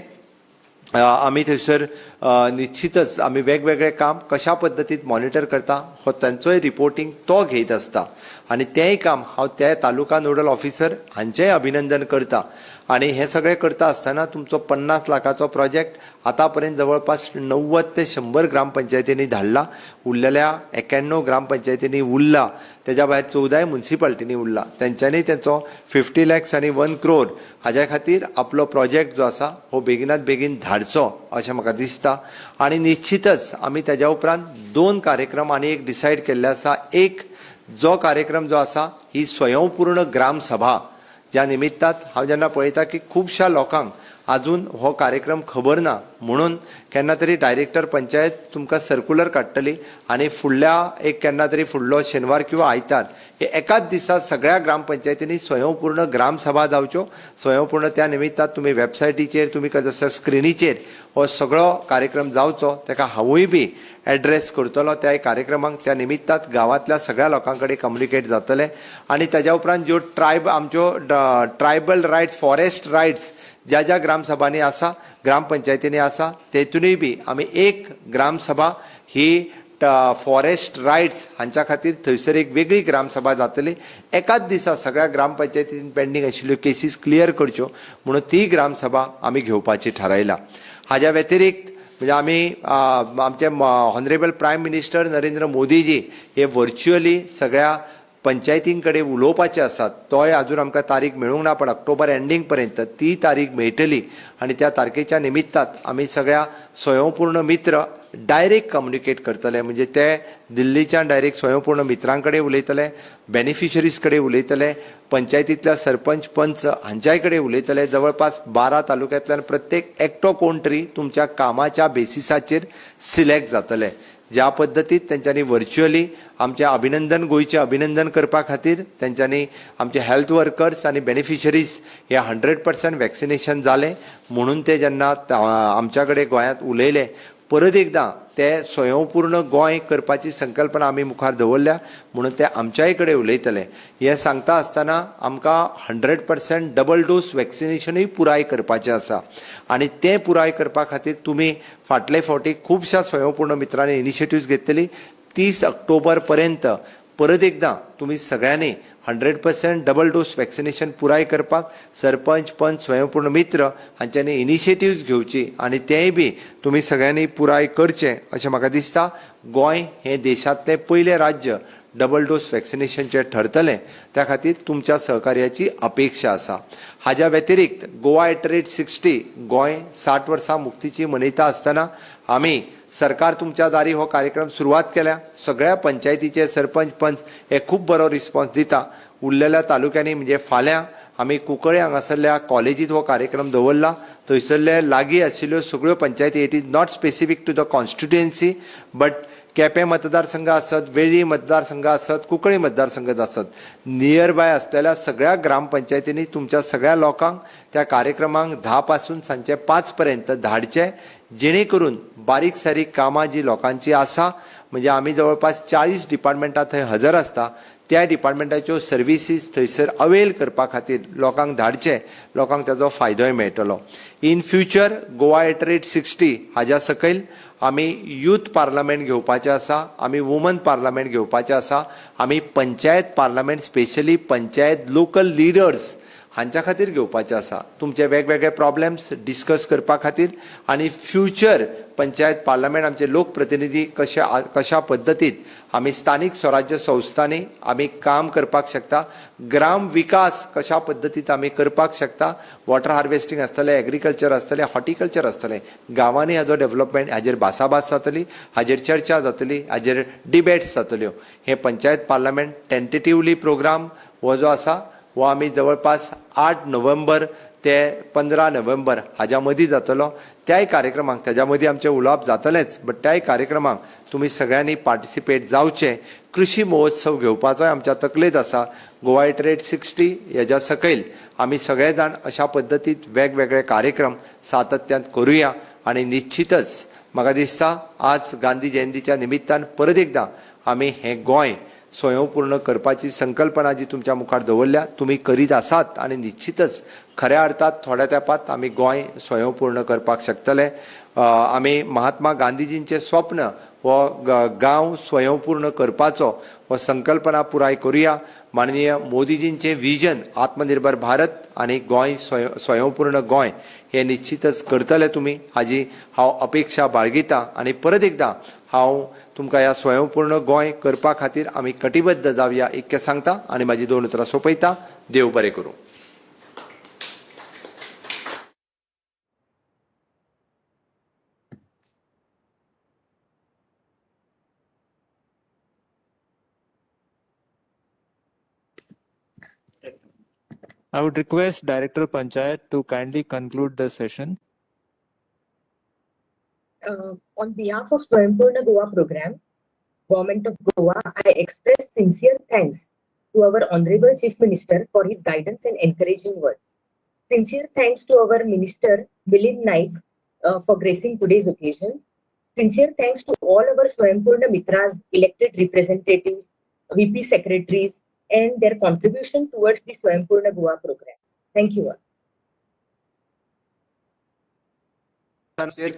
Speaker 5: आमी थंयसर निश्चितच आमी वेगवेगळे काम कशा पद्दतीन मॉनिटर करता हो तांचोय रिपोर्टिंग तो घेयत आसता आनी तेंय काम हांव त्या तालुका नोडल ऑफिसर हांचेंय अभिनंदन करता. आनी हें सगळें करता आसतना तुमचो 50 लाखाचो प्रोजेक्ट आतां पर्यंत जवळपास 90 ते 100 ग्रामपंचायतींनी धाडला, उरलेल्या 91 ग्रामपंचायतींनी उरला, तेज्या भायर 14 मुन्सिपालिटींनी उरला. तेंच्यांनी तेंचो 50 लॅक्स आनी 1 क्रोर हाज्या खातीर आपलो प्रोजेक्ट जो आसा हो बेगिनात बेगीन धाडचो अशें म्हाका दिसता. आनी निश्चितच आमी तेज्या उपरांत 2 कार्यक्रम आनी एक डिसायड केल्ले आसा. एक जो कार्यक्रम जो आसा ही स्वयंपूर्ण ग्रामसभा, ज्या निमित्तात हांव जेन्ना पळयता की खुबश्या लोकांक आजून हो कार्यक्रम खबर ना, म्हणून केन्ना तरी डायरेक्टर पंचायत तुमकां सर्कुलर काडटली आनी फुडल्या एक केन्ना तरी फुडलो शेनवार किंवा आयतार हे एकाच दिसा सगळ्या ग्रामपंचायतींनी स्वयंपूर्ण ग्रामसभा जावच्यो. स्वयंपूर्ण त्या निमित्तात तुमी वेबसायटीचेर तुमी जसो स्क्रिनीचेर हो सगळो कार्यक्रम जावचो, ताका हांवूय बी एड्रेस करतलो त्या कार्यक्रमाक. त्या निमित्तात गांवांतल्या सगळ्या लोकां कडेन कम्युनिकेट जातलें. आनी ताज्या उपरांत ज्यो ट्रायब आमच्यो ट्रायबल रायट्स फॉरेस्ट रायट्स ज्या ज्या ग्रामसभांनी आसा ग्रामपंचायतींनी आसा तेतूनय बी आमी एक ग्रामसभा ही फॉरेस्ट रायट्स हांच्या खातीर थंयसर एक वेगळी ग्रामसभा जातली. एकाच दिसा सगळ्या ग्रामपंचायतीन पेंडींग आशिल्ल्यो केसीस क्लियर करच्यो म्हणून ती ग्रामसभा आमी घेवपाची थारायला. हाज्या व्यतिरिक्त म्हणजे आमी आमचे honourable prime minister Narendra Modiji हे व्हर्च्युअली सगळ्या पंचायतीं कडेन उलोवपाचे आसात. तोय आजून आमकां तारीख मेळूंक ना, पण ऑक्टोबर एंडींग पर्यंत ती तारीख मेळटली आनी त्या तारखेच्या निमित्तात आमी सगळ्या स्वयंपूर्ण मित्र डायरेक्ट कम्युनिकेट करतले. म्हणजे ते दिल्लीच्यान डायरेक्ट स्वयंपूर्ण मित्रां कडेन उलयतले, बेनिफिशरीज कडेन उलयतले, पंचायतींतल्या सरपंच पंच हांच्याय कडेन उलयतले. जवळपास 12 तालुक्यांतल्यान प्रत्येक एकटो कोण तरी तुमच्या कामाच्या बेसिसाचेर सिलेक्ट जातले. ज्या पद्दतीत तेंच्यांनी व्हर्च्युअली आमचें अभिनंदन गोंयचें अभिनंदन करपा खातीर तेंच्यांनी आमचे हेल्थ वर्कर्स आनी बेनिफिशरीज हे 100% वॅक्सिनेशन जालें म्हणून ते जेन्ना आमच्या कडेन गोंयांत उलयले, परत एकदां ते स्वयंपूर्ण गोंय करपाची संकल्पना आमी मुखार दवरल्या म्हणून ते आमच्याय कडेन उलयतले. हें सांगता आसतना आमकां 100% डबल डोस वॅक्सिनेशनूय पुराय करपाचें आसा आनी तें पुराय करपा खातीर तुमी फाटले फावटी खुबश्या स्वयंपूर्ण मित्रांनी इनिशिएटिव्स घेतलेली. 30 ऑक्टोबर पर्यंत परत एकदां तुमी सगळ्यांनी 100% डबल डोस वॅक्सिनेशन पुराय करपाक सरपंच पंच स्वयंपूर्ण मित्र हांच्यांनी इनिशिएटिव्स घेवची आनी तेंय बी तुमी सगळ्यांनी पुराय करचें अशें म्हाका दिसता. गोंय हें देशांतलें पयलें राज्य डबल डोस वॅक्सिनेशनचें ठरतलें, त्या खातीर तुमच्या सहकार्याची अपेक्षा आसा. हाज्या व्यतिरिक्त गोवा एट रेट 60 गोंय 60 वर्सां मुक्तीची मनयता आसतना आमी सरकार तुमच्या दारी हो कार्यक्रम सुरवात केल्या. सगळ्या पंचायतीचे सरपंच पंच हे खूब बरो रिस्पॉन्स दिता. उरलेल्या तालुक्यांनी म्हणजे फाल्यां आमी कुंकळे हांगासरल्या कॉलेजीत हो कार्यक्रम दवरला. थंयसरले लागीं आशिल्ल्यो सगळ्यो पंचायती, it is not specific to the constituency but Quepem मतदारसंघ आसत, वेळ्ळी मतदारसंघ आसत, कुंकळी मतदारसंघ आसत, नियर बाय आसलेल्या सगळ्या ग्रामपंचायतींनी तुमच्या सगळ्या लोकांक त्या कार्यक्रमांक 10 पासून सांजचे 5 पर्यंत धाडचे, जेणे करून बारीक सारीक कामां जी लोकांची आसा, म्हणजे आमी जवळपास 40 डिपार्टमेंटां थंय हजर आसता, त्या डिपार्टमेंटाच्यो सर्विसीस थंयसर अवेल करपा खातीर लोकांक धाडचे, लोकांक ताजो फायदोय मेळटलो. In future Goa @60 हाज्या सकयल आमी यूथ पार्लमेंट घेवपाचें आसा, आमी वुमन पार्लमेंट घेवपाचें आसा, आमी panchayat parliament, specially panchayat local leaders हांच्या खातीर घेवपाचें आसा. तुमचे वेगवेगळे प्रॉब्लेम्स डिस्कस करपा खातीर आनी फ्युचर पंचायत पार्लमेंट आमचे लोकप्रतिनिधी कशे कशा पद्दतीत आमी स्थानीक स्वराज्य संस्थांनी आमी काम करपाक शकता, ग्राम विकास कशा पद्दतीत आमी करपाक शकता, वॉटर हार्वेस्टिंग आसतलें, एग्रीकल्चर आसतलें, हॉर्टिकल्चर आसतलें, गांवांनी हाजो डेव्हलपमेंट, हाजेर भासाभास जातली, हाजेर चर्चा जातली, हाजेर डिबेट्स जातल्यो. हे पंचायत पार्लमेंट टेंटेटिवली प्रोग्राम हो जो आसा हो आमी जवळपास 8 नोव्हेंबर ते 15 नोव्हेंबर हाज्या मदीं जातलो. त्याय कार्यक्रमाक ताज्या मदीं आमचें उलोवप जातलेंच, बट त्याय कार्यक्रमाक तुमी सगळ्यांनी पार्टिसिपेट जावचें. कृशी महोत्सव घेवपाचोय आमच्या तकलेंत आसा. गोवा @60 हेज्या सकयल आमी सगळे जाण अशा पद्दतीत वेगवेगळे कार्यक्रम सातत्यान करुया आनी निश्चितच म्हाका दिसता आज गांधी जयंतीच्या निमित्तान परत एकदां आमी हें गोंय स्वयंपूर्ण करपाची संकल्पना जी तुमच्या मुखार दवरल्या तुमी करीत आसात आनी निश्चितच खऱ्या अर्थात थोड्या तेंपात आमी गोंय स्वयंपूर्ण करपाक शकतले. आमी महात्मा गांधीजींचें स्वप्न हो गांव स्वयंपूर्ण करपाचो हो संकल्पना पुराय करुया. माननीय मोदीजींचें विजन आत्मनिर्भर भारत आनी गोंय स्वयंपूर्ण गोंय हे निश्चितच करतले तुमी हाजी हांव अपेक्षा बाळगिता आनी परत एकदां हांव तुमकां ह्या स्वयंपूर्ण गोंय करपा खातीर आमी कटिबद्ध जावया इतकें सांगता आनी म्हाजी 2 उतरां सोंपयता. देव बरें करूं.
Speaker 3: I would request Director Panchayat to kindly conclude the session.
Speaker 2: On behalf of Swayampurna Goa program, Government of Goa, I express sincere thanks to our Honorable Chief Minister for his guidance and encouraging words. Sincere thanks to our Minister Milind Naik for gracing today's occasion. Sincere thanks to all our Swayampurna Mitras, elected representatives, VP secretaries, and their contribution towards the Swayampurna Goa program. Thank you all.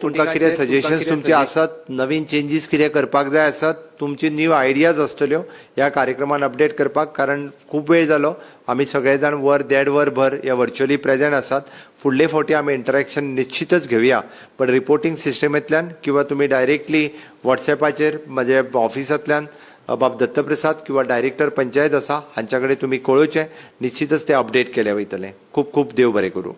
Speaker 5: तुमकां कितें suggestions तुमचे आसत, नवीन changes कितें करपाक जाय आसत, तुमची न्यू आयडियाज आसतल्यो ह्या कार्यक्रमान अपडेट करपाक, कारण खूब वेळ जालो आमी सगळे जाण वर देड वर भर ह्या वर्च्युअली प्रेझेंट आसात. फुडले फावटी आमी इंटरेक्शन निश्चितच घेवया, पण रिपोर्टींग सिस्टमेंतल्यान किंवा तुमी डायरेक्टली वॉट्सॅपाचेर म्हजे ऑफिसांतल्यान बाब दत्तप्रसाद किंवा डायरेक्टर पंचायत आसा हांच्या कडेन तुमी कळोवचें, निश्चितच ते अपडेट केले वयतले. खूब खूब देव बरें करूं.